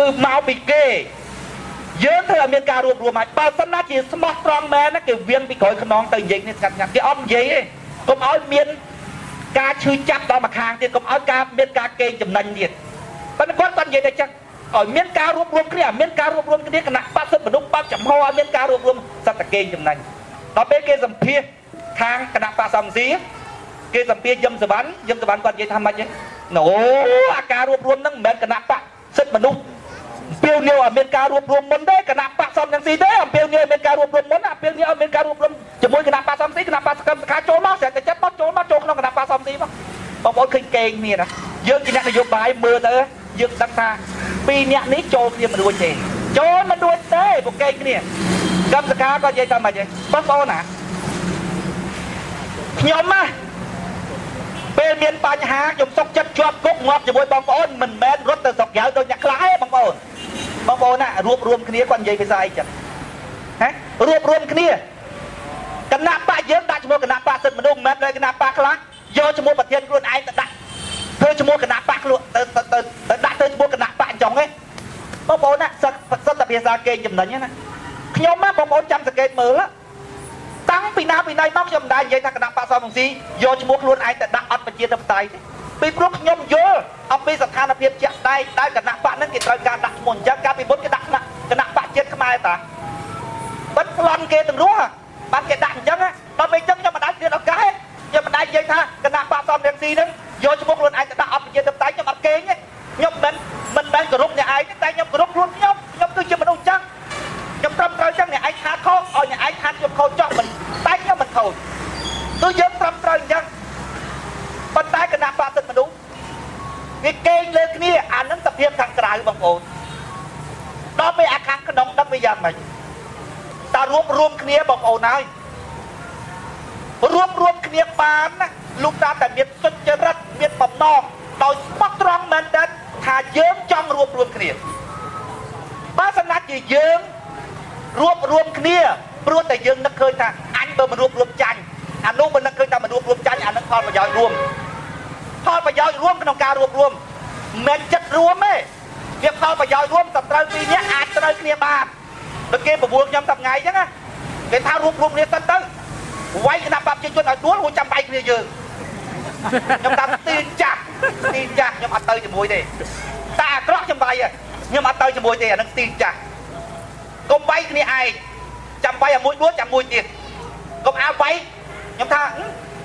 គឺមកពីគេយើងធ្វើឲ្យមានការរួបរួមហើយបើសិនណាជាស្មោះត្រង់មែនណាគេវៀងពីក្រោយខ្នងទៅនិយាយគ្នាស្ងាត់ស្ងាត់គេអត់និយាយទេកុំឲ្យមានការឈឺចាប់ដល់ម្ខាងទៀតកុំឲ្យការមានការកេងចំណេញទៀតប៉ុន្តែគាត់គាត់និយាយតែចឹងឲ្យមានការរួបរួមគ្នាមានការរួបរួមគ្នាគណៈបក្សសិទ្ធិមនុស្សបើកចំហឲ្យមានការរួបរួមសត្វតកេងចំណេញដល់ពេលគេសម្ភាសខាងគណៈបក្សសំស៊ីគេសម្ភាសយឹមសវណ្ណយឹមសវណ្ណគាត់និយាយថាម៉េចទេអូអាការរួបរួមហ្នឹងមិនមែនគណៈបក្សសិទ្ធិមនុស្សអំពាវនាវឲ្យមានការរួបរួមមុនទេគណៈបក្សសំរងស៊ីទេអំពាវនាវឲ្យមានការរួបរួមមុនអំពាវនាវឲ្យមានការរួបរួមជាមួយគណៈបក្សសំស៊ីគណៈបក្សកម្មសខាចូលមកស្រាប់តែចិត្តមកចូលមកចូលក្នុងគណៈបក្សសំស៊ីមកបងប្អូនឃើញកេងគ្នាណាយើងជាអ្នកនយោបាយមើលទៅយើងដឹងថាពីរអ្នកនេះចូលគ្នាមិនរួចទេចូលមិនរួចទេពួកកេងគ្នាកម្មសខាក៏និយាយថាម៉េចទេបងប្អូនណាខ្ញុំណាពេលមានបញ្ហាខ្ញុំសុកចិត្តជាប់គុកងាប់ជាមួយបងប្អូនមិនមែនរត់ទៅស្រុកក្រៅដូចអ្នកខ្លះទេបងប្អូនបងប្អូនណារួបរួមគ្នាគាត់និយាយភាសាអីចឹងហ៎រួបរួមគ្នាគណៈបកយើងដាក់ឈ្មោះគណៈបកសិទ្ធិមនុស្សមិនមែនដោយគណៈបកខ្លះយកឈ្មោះប្រធានខ្លួនឯងទៅដាក់ធ្វើឈ្មោះគណៈបកខ្លួនទៅទៅដាក់ទៅឈ្មោះគណៈបកអញ្ចឹងទេបងប្អូនណាសិទ្ធិភាសាកេងចំណេញណាខ្ញុំណាបងប្អូនចាំសង្កេតមើលតាំងពីណាពីណៃមកខ្ញុំមិនដែលនិយាយថាគណៈបកសំរងស៊ីយកឈ្មោះខ្លួនឯងទៅដាក់អត់ប្រជាធិបតេយ្យទេពីព្រោះខ្ញុំយល់អំពីស្ថានភាពជាក់ស្ដែងដែលគណៈបកហ្នឹងគេត្រូវការដាក់ឈ្មោះអញ្ចឹងកាលពីមុនគេដាក់គណៈបកជាតិខ្មែរតាបិទប្លន់គេទាំងរស់បានគេដាក់អញ្ចឹងដល់ពេលអញ្ចឹងខ្ញុំមិនដែលទៀតឱកាសទេខ្ញុំមិនដែលនិយាយថាគណៈបកសំរងស៊ីហ្នឹងយកឈ្មោះខ្លួនឯងទៅដាក់អត់ប្រជាធិបតេយ្យខ្ញុំអត់កេងទេខ្ញុំមិនមែនគោរពអ្នកឯងទេតែខ្ញុំគោរពខ្លួនខ្ញុំខ្ញុំគឺជាមនុស្សអញ្ចឹងខ្ញុំត្រឹមត្រូវចឹងអ្នកឯងថាខុសឲ្យអ្នកឯងថាខ្ញុំខូចចោះមិនតែខ្ញុំមិនខូចគឺយើងត្រឹមត្រូវអញ្ចឹងប៉ុន្តែគណៈបក្សសិទ្ធិមនុស្សវាកេងលើគ្នាអានឹងសភាពខាងក្រៅបងប្អូនដល់ពេលអាខាងក្នុងដឹងវាយ៉ាងម៉េចតើរួបរួមគ្នាបងប្អូនហើយរួបរួមគ្នាបានណាលុះតាតែមានសុចរិតមានបំណងដោយស្មោះត្រង់មែនទែនថាយើងចង់រួបរួមគ្នាបើសិនណាជាយើងរួបរួមគ្នាព្រោះតែយើងនឹកឃើញថាអញបើមិនរួបរួមចាញ់អានោះមិននឹកឃើញថាមិនរួបរួមចាញ់អានឹងផលប្រយោជន៍រួមផលប្រយោជន៍រួមក្នុងការរួបរួមមិនចិត្តរួមទេវាផលប្រយោជន៍រួមសត្រូវពីរនាក់អាចត្រូវគ្នាបានដូចគេបបួលខ្ញុំសប្ងៃអញ្ចឹងណាគេថារួបរួមគ្នាសិនទៅវាយគណៈបព្វជិជនឲ្យដួលរួចចាំវាយគ្នាយើងខ្ញុំតាមទីចាស់ទីចាស់ខ្ញុំអត់ទៅជាមួយទេតែអាក្រក់ខ្ញុំវាយខ្ញុំអត់ទៅជាមួយទេអានឹងទីចាស់កុំវាយគ្នាឯងចាំវាយឲ្យមួយដួលចាំមួយទៀតកុំអាវាយខ្ញុំថា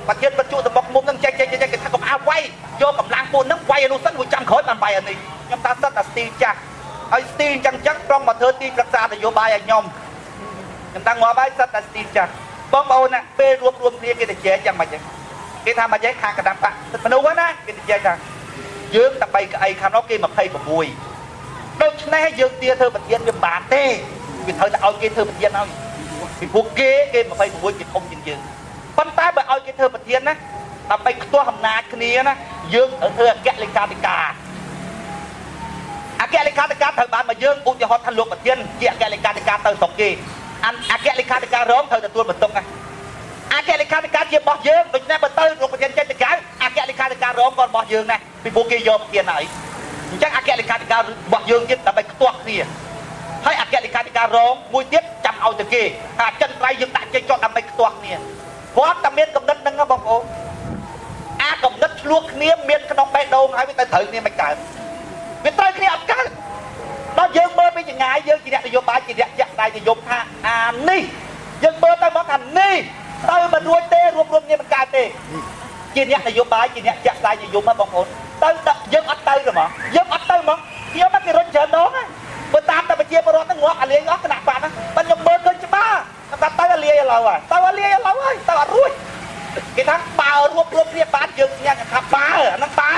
ប្រធានបច្ចុប្បន្នមុំនឹងចេះចេះចេះគេថាកុំអាវាយយកកម្លាំងពួកនឹងវាយឲ្យនោះសិនរួចចាំក្រោយបានវាយឲ្យនេះខ្ញុំថាសិតតែស្ទីលចាស់ហើយស្ទីលអញ្ចឹងអញ្ចឹងប្រុងមកធ្វើទីប្រឹក្សានយោបាយឲ្យខ្ញុំខ្ញុំថាងាប់ហើយសិតតែស្ទីលចាស់បងប្អូនណាពេលរួបរួមគ្នាគេទៅជែកយ៉ាងម៉េចគេថាម៉េចខាងគណៈបក្សសិទ្ធិមនុស្សណាគេទៅជែកថាយើងតែ3កៅអីខាងនោះគេ26ដូច្នេះយើងទាធ្វើប្រធានវាមិនបានទេវាត្រូវតែឲ្យគេធ្វើប្រធានហើយពីព្រោះគេ26គេធំជាងយើងប៉ុន្តែបើឲ្យគេធ្វើប្រធានណាដើម្បីខ្ទាស់អំណាចគ្នាណាយើងត្រូវធ្វើអគ្គលេខាធិការអគ្គលេខាធិការត្រូវបានមកយើងឧទាហរណ៍ថាលោកប្រធានជាអគ្គលេខាធិការទៅស្រុកគេអគ្គលេខាធិការរងត្រូវទទួលបន្ទុកណាអគ្គលេខាធិការជារបស់យើងដូច្នេះបើទៅលោកប្រធានចេញទៅក្រៅអគ្គលេខាធិការរងក៏របស់យើងដែរពីព្រោះគេយកប្រធានហើយអញ្ចឹងអគ្គលេខាធិការរបស់យើងទៀតដើម្បីខ្ទាស់គ្នាហើយអគ្គលេខាធិការរងមួយទៀតចាំឲ្យទៅគេថាចិនត្រៃយើងដាក់ចេញចុះដើម្បីខ្ទាស់គ្នាព្រោះតែមានកំណត់ហ្នឹងបងប្អូនអាកំណត់ឆ្លោះគ្នាមានក្នុងបេះដូងហើយវាទៅត្រូវគ្នាមិនកើតវាត្រូវគ្នាអត់កើតដល់យើងមើលពីចងាយយើងជាអ្នកនយោបាយជាអ្នកចាក់ដៃនិយមថាអានេះយើងមើលទៅមកថានេះទៅមិនរួចទេរួបរួមគ្នាមិនកើតទេជាអ្នកនយោបាយជាអ្នកចាក់ដៃនិយមបងប្អូនទៅយើងអត់ទៅទេហ្មងយើងអត់ទៅហ្មងខ្ញុំមកគេរុញច្រើនដងហ្នឹងបើតាមតែប្រជាពលរដ្ឋហ្នឹងងាប់អាលាយអស់គណៈបកហ្នឹងបើខ្ញុំមើលឃើញច្បាស់តែទៅអាលាយឥឡូវហើយទៅអាលាយឥឡូវហើយទៅអត់រួចគេថាបើរួបរួមគ្នាបានយើងញ៉ាំថាបើអាហ្នឹងបើ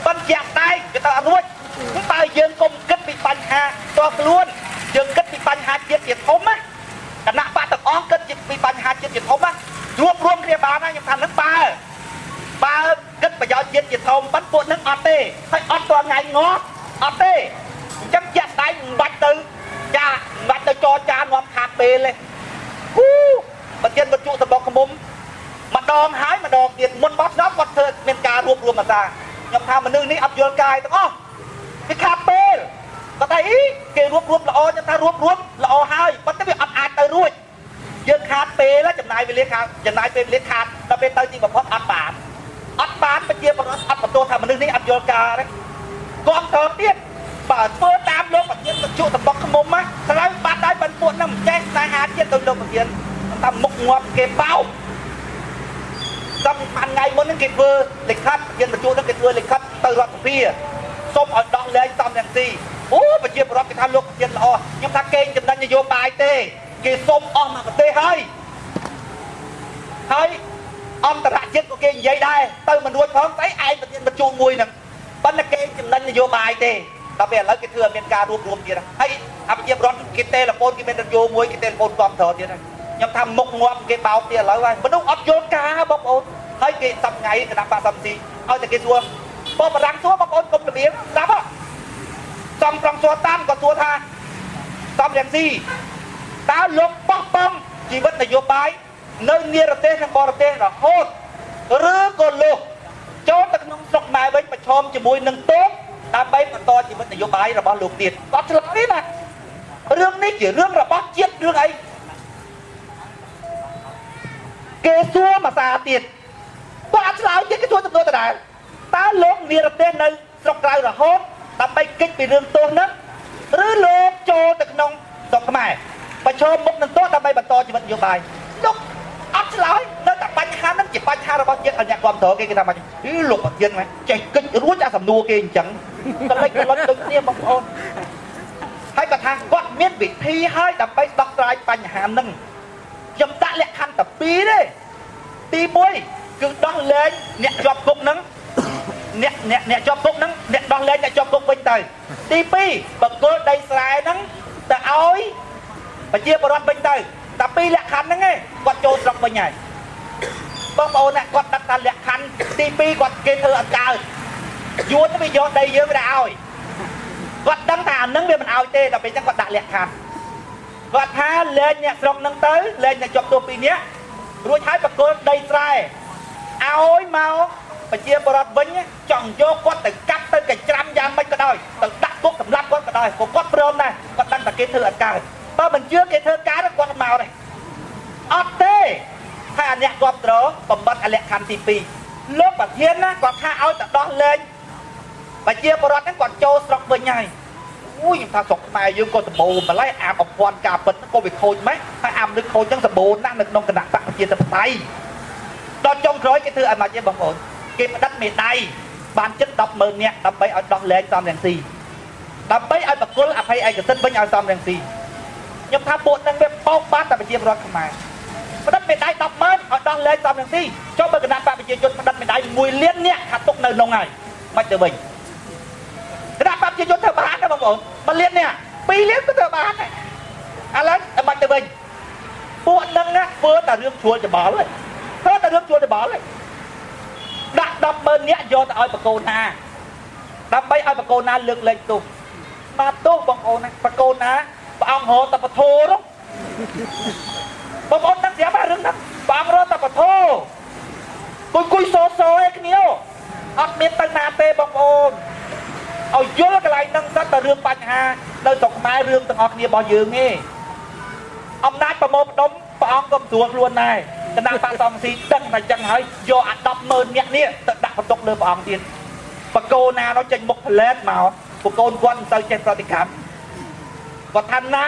ប៉ុន្តែជាក់តែគេទៅអត់រួចបើយើងកុំគិតពីបញ្ហាផ្ទាល់ខ្លួនយើងគិតពីបញ្ហាជាតិជាធំណាគណៈបកទាំងអស់គិតពីបញ្ហាជាតិជាធំណារួបរួមគ្នាបានណាខ្ញុំថាហ្នឹងបើគិតប្រយោជន៍ជាតិជាធំប៉ុន្តែពួកហ្នឹងអត់ទេហើយអត់តថ្ងៃងាប់អត់ទេអញ្ចឹងជាក់តែមិនបាច់ទៅចាមិនបាច់ទៅចរចានាំខាតពេលទេហ៊ូប្រធានវិទ្យុសម្បុកឃុំម្ដងហើយម្ដងទៀតមុនបោះឆ្នោតគាត់ធ្វើមានការរួបរួមអាសាខ្ញុំថាមនុស្សនេះអត់យល់កាយទាំងអស់វាខាតពេលគាត់ថា រួបរួមល្អហើយប៉ុន្តែវាអត់អាចទៅរួចយើងខាតពេលចំណាយវេលាខាតចំណាយពេលវេលាខាតដល់ពេលទៅទីបំផុតអត់បានអត់បានប្រជាពលរដ្ឋអត់បន្ទោសថាមនុស្សនេះអត់យល់ការទេគាំទ្រទៀតបើធ្វើតាមលោកប្រធានទៅជក់តបុកខ្មុំណាត្រូវបាត់ហើយបានពួកហ្នឹងមិនចេះស្នេហាជាតិដូចលោកប្រធានតាមមុខងាប់គេបោកសំបានថ្ងៃមុនហ្នឹងគេធ្វើលិខិតប្រធានបញ្ជូនហ្នឹងគេធ្វើលិខិតទៅរដ្ឋសភាសូមឲ្យដោះលែងសំរងស៊ីអូប្រជាពលរដ្ឋគេថាលោកប្រធានល្អខ្ញុំថាគេចំណេញនយោបាយទេគេសុំអស់មកប្រទេសហើយហើយអន្តរជាតិក៏គេនិយាយដែរទៅមិនរួចផងស្អីឯងប្រធានបញ្ជូនមួយហ្នឹងប៉ុន្តែគេចំណេញនយោបាយទេដល់ពេលឥឡូវគេធ្វើឲ្យមានការរួបរួមទៀតហើយអភិជារដ្ឋគេទេឡូហ្វូនគេមានរយោមួយគេទេឡូហ្វូនគ្រប់ត្រទៀតហើយខ្ញុំថាមុខងាប់គេបោកទៀតឥឡូវហើយមនុស្សអត់យល់ការបងប្អូនហើយគេសប្ងៃគណៈបកសំស៊ីឲ្យតែគេសួរបងបារាំងសួរបងប្អូនកុំរបៀងស្ដាប់សំប្រងសួរតាមក៏សួរថាសំរងស៊ីតើលោកបោះបង់ជីវិតនយោបាយនៅនិរទេសនិងបរទេសរហូតឬក៏លោកចូលទៅក្នុងស្រុកខ្មែរវិញប្រឈមជាមួយនឹងទោសដើម្បីបន្តជីវិតនយោបាយរបស់លោកទៀតអត់ឆ្លើយទេណារឿងនេះជារឿងរបស់ជាតិរឿងអីគេសួរមួយសារទៀតគាត់អត់ឆ្លើយទៀតគេសួរចំនួនដដែលតើលោកនិរទេសនៅស្រុកក្រៅរហូតដើម្បីគេចពីរឿងទោសហ្នឹងឬលោកចូលទៅក្នុងស្រុកខ្មែរប្រឈមមុខនឹងទោសដើម្បីបន្តជីវិតនយោបាយលោកអត់ឆ្លើយនៅតែបញ្ហាហ្នឹងជាបញ្ហារបស់ជាតិឲ្យអ្នកគ្រប់គ្រងគេគេថាម៉េចអីលោកប្រធានចេះគិតរួចអាសំណួរគេអញ្ចឹងកលិចកលុចដូចគ្នាបងប្អូនហើយគាត់ថាគាត់មានវិធីហើយដើម្បីដោះស្រាយបញ្ហាហ្នឹងខ្ញុំដាក់លក្ខខណ្ឌតែពីរទេទី1គឺដោះលែងអ្នកជាប់គុកហ្នឹងអ្នកអ្នកអ្នកជាប់គុកហ្នឹងអ្នកដោះលែងអ្នកជាប់គុកវិញទៅទី2បកគលដីស្រែហ្នឹងទៅឲ្យប្រជាពលរដ្ឋវិញទៅតែពីរលក្ខខណ្ឌហ្នឹងឯងគាត់ចូលស្រុកវិញហើយបងប្អូនណាគាត់ដាក់តាលក្ខខណ្ឌទី2គាត់គេធ្វើអត់កើតយួនវាយកដីយើងវាឲ្យគាត់ដឹងថាអាហ្នឹងវាមិនឲ្យទេដល់ពេលអញ្ចឹងគាត់ដាក់លក្ខខណ្ឌគាត់ថាលែងអ្នកស្រុកហ្នឹងទៅលែងអ្នកជាប់ទោស2នាក់រួចហើយបកគលដីស្រែឲ្យមកប្រជាពលរដ្ឋវិញចង់យកគាត់ទៅកាប់ទៅកញ្ច្រាំយ៉ាងម៉េចក៏ដោយទៅដាក់គុកសម្លាប់គាត់ក៏ដោយក៏គាត់ព្រមដែរគាត់ដឹងតែគេធ្វើអត់កើតបើមិនជឿគេធ្វើការគាត់មកទេអត់ទេហើយអាអ្នកគ្រប់គ្រងបំបត្តិអលក្ខខណ្ឌទី2លោកប្រធានណាគាត់ថាឲ្យទៅដោះលែងប្រជាពលរដ្ឋហ្នឹងគាត់ចូលស្រុកវិញហើយអូយខ្ញុំថាស្រុកខ្មែរយើងក៏សម្បូរម្ល៉េះអាប្រព័ន្ធការពិតក៏វាខូចម៉េះហើយអាមនុស្សខូចចឹងសម្បូរណាស់នៅក្នុងគណៈបកប្រជាធិបតេយ្យដល់ចុងក្រោយគេធ្វើឲ្យមកទេបងប្អូនគេផ្ដិតមេដៃបានជិត 100,000 នាក់ដើម្បីឲ្យដោះលែងសំរងស៊ីដើម្បីឲ្យបកគលអភ័យឯកសិទ្ធិវិញឲ្យសំរងស៊ីខ្ញុំថាពួកនឹងវាបោកបាត់តែប្រជាពលរដ្ឋខ្មែរផ្ដិតមេដៃ 100,000 ឲ្យដោះលែងសំរងស៊ីចុះបើគណៈបកប្រជាជនផ្ដិតមេដៃ1លាននាក់ថាទុកនៅក្នុងហើយមិនទៅវិញគណៈបកប្រជាជនធ្វើបានទេបងប្អូន1លាននាក់2លានក៏ធ្វើបានដែរឥឡូវមិនទៅវិញពួកនឹងណាធ្វើតែរឿងជួលច្បល់ធ្វើតែរឿងជួលច្បល់ដាក់ 100,000 នាក់យកទៅឲ្យបកូនណាដើម្បីឲ្យបកូនណាលើកលែងទោសបាទទោសបងប្អូនណាបកូនណាព្រះអង្គរត់តែពធនោះបងប្អូនដឹងស្រាប់រឿងហ្នឹងព្រះអង្គរត់តែពធគុយគុយសសឯគ្នាអត់មានទៅណាទេបងប្អូនឲ្យយល់កន្លែងហ្នឹងសិតតែរឿងបញ្ហានៅស្រុកខ្មែររឿងទាំងអស់គ្នារបស់យើងទេអំណាចប្រមូលផ្ដុំព្រះអង្គក៏ស្រួលខ្លួនដែរគណៈបកសំស៊ីដឹងតែចឹងហើយយកអា 100,000 នាក់នេះទៅដាក់បន្ទុកលើព្រះអង្គទៀតបកូនណានោះចេញមុខផ្លែតមកបកូនគាត់មិនសូវចេះប្រតិកម្មគាត់ថាណែ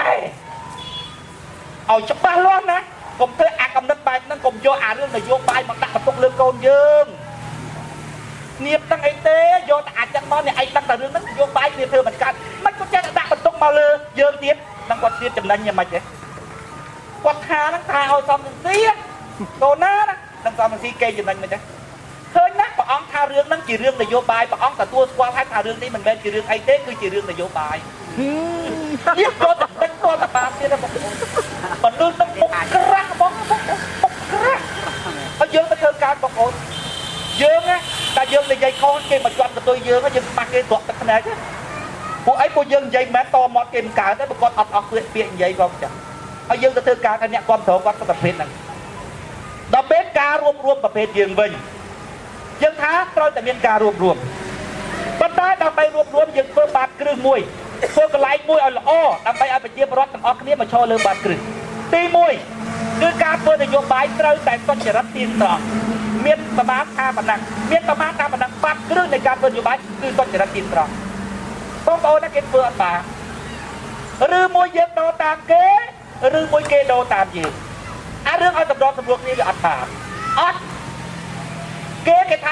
ឲ្យច្បាស់លាស់ណាកុំធ្វើអាកំណត់បែបហ្នឹងកុំយកអារឿងនយោបាយមកដាក់បន្ទុកលើកូនយើងនៀបដឹងអីទេយកតែអាចចឹងមកអ្នកឯងដឹងតែរឿងហ្នឹងនយោបាយគ្នាធ្វើមិនកើតមិនគាត់ចេះតែដាក់បន្ទុកមកលើយើងទៀតនឹងគាត់ទៀតចំណេញយ៉ាងម៉េចទេគាត់ថាហ្នឹងថាឲ្យសំរងស៊ីកូនណាណានឹងសំរងស៊ីគេចំណេញមិនទេឃើញណាព្រះអង្គថារឿងហ្នឹងជារឿងនយោបាយព្រះអង្គទទួលស្គាល់ហើយថារឿងនេះមិនមែនជារឿងអីទេគឺជារឿងនយោបាយនេះគាត់តែដឹងគាត់តែបានទៀតបងប្អូនមនុស្សនឹងមុខក្រាស់បងមុខក្រាស់ហើយយើងទៅធ្វើការបងប្អូនយើងណាតែយើងនិយាយខុសគេមកជាប់កន្ទុយយើងយើងខ្មាស់គេត្រក់ទឹកភ្នែកពួកអីពួកយើងនិយាយមិនមែនតមាត់គេមិនកើតទេបើគាត់អត់អស់ពាក្យនិយាយផងចឹងហើយយើងទៅធ្វើការថាអ្នកគ្រប់គ្រងគាត់ក៏ប្រភេទហ្នឹងដល់ពេលការរួបរួមប្រភេទយើងវិញយើងថាត្រូវតែមានការរួបរួមប៉ុន្តែដើម្បីរួបរួមយើងធ្វើបាបគ្រឹះមួយ ធ្វើកន្លែងមួយឲ្យល្អដើម្បីឲ្យប្រជាពលរដ្ឋទាំងអស់គ្នាមកឈរលើបាតគ្រឹះទី1គឺការធ្វើនយោបាយត្រូវតែសុចរិតទៀងត្រង់មានប្រមាណថាប៉ុណ្ណឹងមានប្រមាណថាប៉ុណ្ណឹងបាត់គ្រឹះនៃការធ្វើនយោបាយគឺសុចរិតទៀងត្រង់បងប្អូនណាគេធ្វើអត់បានឬមួយយើងដូរតាមគេឬមួយគេដូរតាមយើងអារឿងឲ្យសម្របសម្រួលគ្នាវាអត់បានអត់គេគេថា